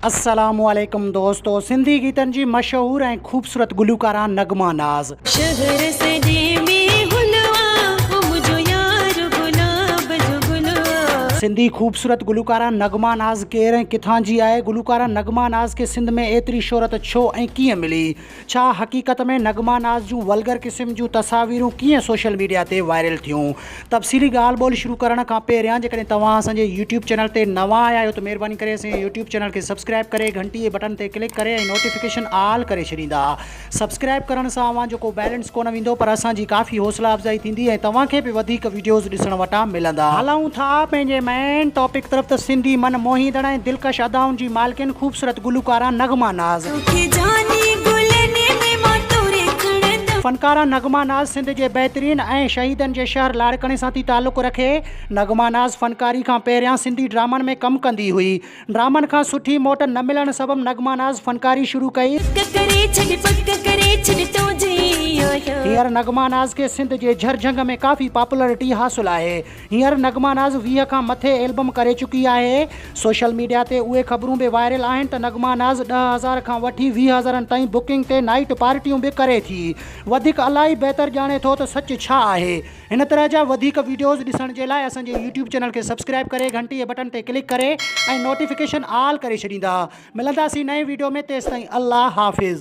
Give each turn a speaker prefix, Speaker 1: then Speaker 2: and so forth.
Speaker 1: السلام عليڪم دوستو سنڌي گيتن جي مشهور ۽ خوبصورت گلوڪارا نغمه ناز.
Speaker 2: شهر سڄي ۾ حلوا او منهنجو يار گلاب جو گل آ.
Speaker 1: سنڌي خوبصورت گلوڪارا نغمه ناز ڪير ۽ ڪٿان جي آهي؟ گلوڪارا نغمه ناز کي سنڌ ۾ ايتري شهرت ڇو ۽ ڪيئن ملي؟ ڇا حقيقت ۾ نغمه ناز جون ولگر قسم جون تصاويرون ڪيئن سوشل ميڊيا تي وائرل ٿيون؟ تفصيلي ڳالهه ٻولهه شروع ڪرڻ کان پهريان جيڪڏهن توهان اسان جي يوٽيوب چينل تي نوان آيا آهيو ته مهرباني ڪري اسان جي يوٽيوب چينل کي سبسڪرائب ڪري گهنٽي جي بٽڻ تي ڪلڪ ڪري ۽ نوٽيفڪيشن آل ڪري ڇڏيندا. سبسڪرائب ڪرڻ سان اوهان جو ڪو بيلنس ڪونه ويندو پر اسان جي ڪافي حوصلا افزائي ٿيندي ۽ توهان کي به وڌيڪ وڊيوز ڏسڻ وٽان ملندا. هلون ٿا پنهنجي مين ٽاپڪ طرف ته سنڌي من موهيندڙ ۽ دلڪش ادائن جي مالڪن خوبصورت گلوڪارا نغمه ناز.
Speaker 2: توکي جاني گلن ۾ مان توري کڻندم.
Speaker 1: فنڪارا نغمه ناز سنڌ جي بهترين ۽ شهيدن جي شهر لاڙڪاڻي سان ٿي تعلق رکي. نغمه ناز فنڪاري کان پهريان سنڌي ڊرامن ۾ ڪم ڪندي هئي. ڊرامن کان سٺي موٽ نه ملڻ سبب نغمه ناز فنڪاري شروع ڪئي.
Speaker 2: پڪ ڪري ڇڏ پڪ ڪري ڇڏ تو جئي آهيان.
Speaker 1: هينئر نغمه ناز کي سنڌ جي جھر جھنگ ۾ ڪافي پاپولرٽي حاصل آهي. هينئر نغمه ناز 20 کان مٿي البم ڪري چڪي آهي. سوشل ميڊيا تي اهي خبرون به وائرل آهن ته نغمه ناز 10,000 کان وٺي 20 هزارن تائين بڪنگ تي نائيٽ پارٽيون به ڪري ٿي. وڌيڪ الله ئي بهتر ڄاڻي ٿو ته سچ ڇا آهي. هن طرح جا وڌيڪ وڊيوز ڏسڻ جي لاء اسان جي يوٽيوب چينل کي سبسڪرائب ڪري گهنٽي جي بٽڻ تي ڪلڪ ڪري ۽ نوٽيفڪيشن آل ڪري ڇڏيندا. ملنداسين نئين وڊيو ۾ تيستائين الله حافظ.